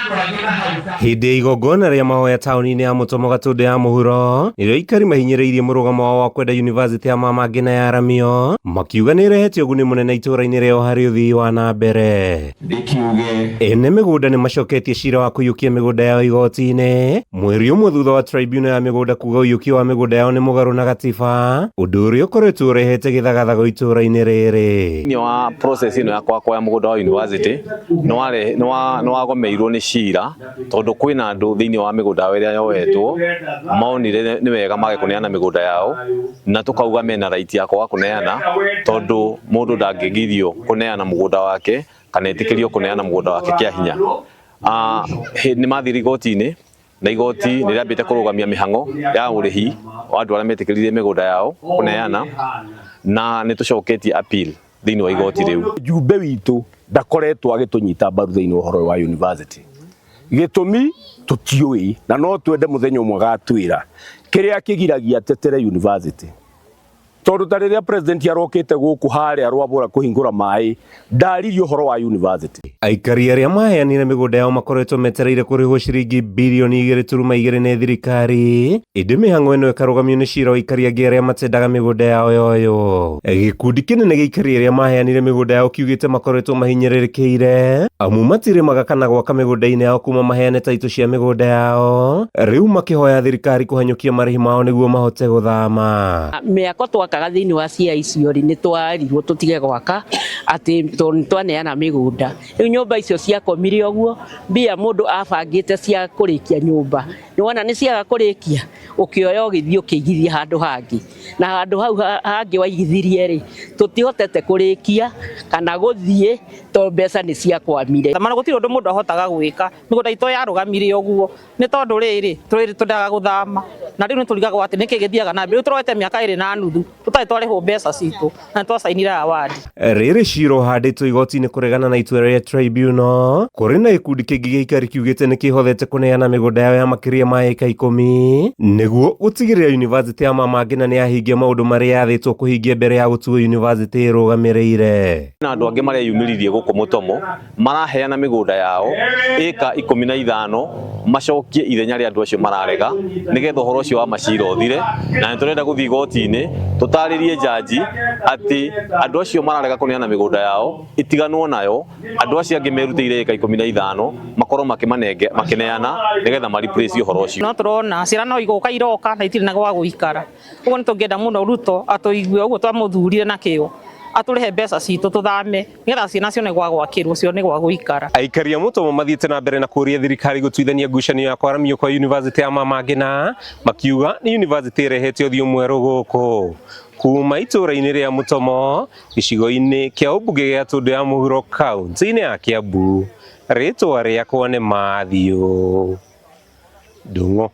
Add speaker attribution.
Speaker 1: Hĩndĩ ya igongona rĩa mahoya taũni-inĩ ya Mũtomo Gatũndũ ya Mũhuro, nĩrĩo aikari mahinyĩrĩirie mũrũgamo wao wa kwenda yunivasĩtĩ ya Mama Ngina yaramio, makiuga nĩ ĩrehete ũguni mũnene itũũra-inĩ rĩao harĩ ũthii wa na mbere.
Speaker 2: Ndĩkiuge.
Speaker 1: Ene mĩgũnda nĩ macoketie cira wa kũiyũkia mĩgũnda yao igoti-inĩ mweri ũmwe thutha wa tribunal ya mĩgũnda kuga ũiyũkia wa mĩgũnda yao nĩ mũgarũ na gatiba, ũndũ ũrĩa ũkoretwo ũrehete gĩthagathago itũũra-inĩ rĩrĩ.
Speaker 3: Thĩinĩ wa process ĩno ya kwakwaya mũgũnda wa university nĩ wagomeirwo nĩ cira tondũ kwĩna andũ thĩinĩ wa mĩgũnda yao ĩrĩa yoetwo monire nĩ wega mage kũneana mĩgũnda yao, na tũkauga mena right ya kwaga kũneana tondũ mũndũ ndangĩgirio kũneana mũgũnda wake kana etĩkĩrio kũneana mũgũnda wake kĩa hinya. Nĩ mathire igoti-inĩ na igoti nĩ rĩambĩte kũrũgamia mĩhang'o ya ũrĩhi wa andũ arĩa metĩkĩririe mĩgũnda yao kũneana, na nĩ tũcoketie appeal thĩinĩ wa igoti rĩu.
Speaker 2: Mjumbe witũ ndakoretwo agĩtũnyita mbaru thĩinĩ wa ũhoro ũyũ wa university. Gĩtũmi tũtiũĩ, na no twende mũthenya ũmwe agatwĩra kĩrĩa kĩgiragia atetere university. Tondũ ta rĩrĩa president arokĩte gũkũ harĩa Rwabũra kũhingũra maĩ, ndaririe ũhoro wa university.
Speaker 1: Aikari arĩa maheanire mĩgũnda yao makoretwo metereire kũrĩhwo ciringi birioni 2.2 nĩ thirikari, ĩndĩ mĩhang'o ĩno ĩkarũgamio nĩ cira wa aikari angĩ arĩa matendaga mĩgũnda yao yoywo. Gĩkundi kĩnene gĩa aikari arĩa maheanire mĩgũnda yao kiugĩte makoretwo mahinyĩrĩrĩkĩire amu matirĩmaga kana gwaka mĩgũnda-inĩ yao kuma maheane taitũ cia mĩgũnda yao, rĩu makĩhoya thirikari kũhanyũkia marĩhi mao nĩguo mahote gũthama.
Speaker 4: Mĩako twakaga thĩinĩ wa cia icio rĩ, nĩ twarirwo tũtige gwaka atĩ tondũ nĩ twaneana mĩgũnda. Rĩu nyũmba icio ciakomire ũguo, mbia mũndũ abangĩte cia kũrĩkia nyũmba, nĩ wona nĩ ciaga kũrĩkia, ũkĩoya ũgĩthiĩ ũkĩigithia handũ hangĩ. Na handũ hau hangĩ waigithirie rĩ, tũtihotete kũrĩkia kana gũthiĩ tondũ mbeca nĩ ciakwamire.
Speaker 5: Mana gũtirĩ ũndũ mũndũ ahotaga gwĩka, mĩgũnda itũ yarũgamire ũguo nĩ tondũ rĩrĩ twendaga gũthama, na rĩu nĩ tũrigagwo atĩ nĩkĩ gĩthiaga na mbere. Rĩu tũroete mĩaka 2.5 tũtarĩ twarĩhwo mbeca citũ na nĩ twacainire award.
Speaker 1: Rĩrĩ cira ũhandĩtwo igoti-inĩ kũregana na itua rĩa tribunal, kũrĩ na gĩkundi kĩngĩ gĩa aikari kiugĩte nĩ kĩhothete kũneana mĩgũnda yao ya makĩria ma ĩka 10 nĩguo gũtigĩrĩra yunivasĩtĩ ya Mama Ngina nĩ yahingia maũndũ marĩa yathĩtwo kũhingia mbere ya gũtuo yunivasĩtĩ ĩrũgamĩrĩire.
Speaker 3: Na andũ angĩ mareyumĩririe gũkũ Mũtomo maraheana mĩgũnda yao ĩka 15 macokie ithenya rĩa andũ acio mararega nĩgetha ũhoro ũcio wa macira ũthire, na nĩ tũrenda gũthiĩ igoti-inĩ tũtarĩrie njanji atĩ andũ acio mararega kũneana mĩgũnda yao itiganwo nayo, andũ acio angĩ merutĩire ĩka 15 makorwo makĩmanenge makĩneana nĩgetha ma replace ũhoro ũcio.
Speaker 5: No tũrona ciana no igũka iroka na itirĩ na gwa gũikara, ũguo nĩ tũngĩenda mũno Ruto atũigue ũguo twamũthurire na kĩo, atũrĩhe mbeca citũ tũthame nĩgetha ciana cione gwa gwakĩrwo, cione gwa gũikara.
Speaker 1: Aikari a Mũtomo mathiĩte na mbere na kũũria thirikari gũtuithania ngucanio ya kwaramio kwa yunivasĩtĩ ya Mama Ngina, makiuga nĩ yunivasĩtĩ ĩrehete ũthiũ mwerũ gũkũ. Kuma itũũra-inĩ rĩa Mũtomo, gĩcigo-inĩ kĩa ũmbunge gĩa Tũndũ ya Mũhuro kaunti-inĩ ya Kiambu, rĩtwa rĩakwa nĩ Matthew Ndung'u.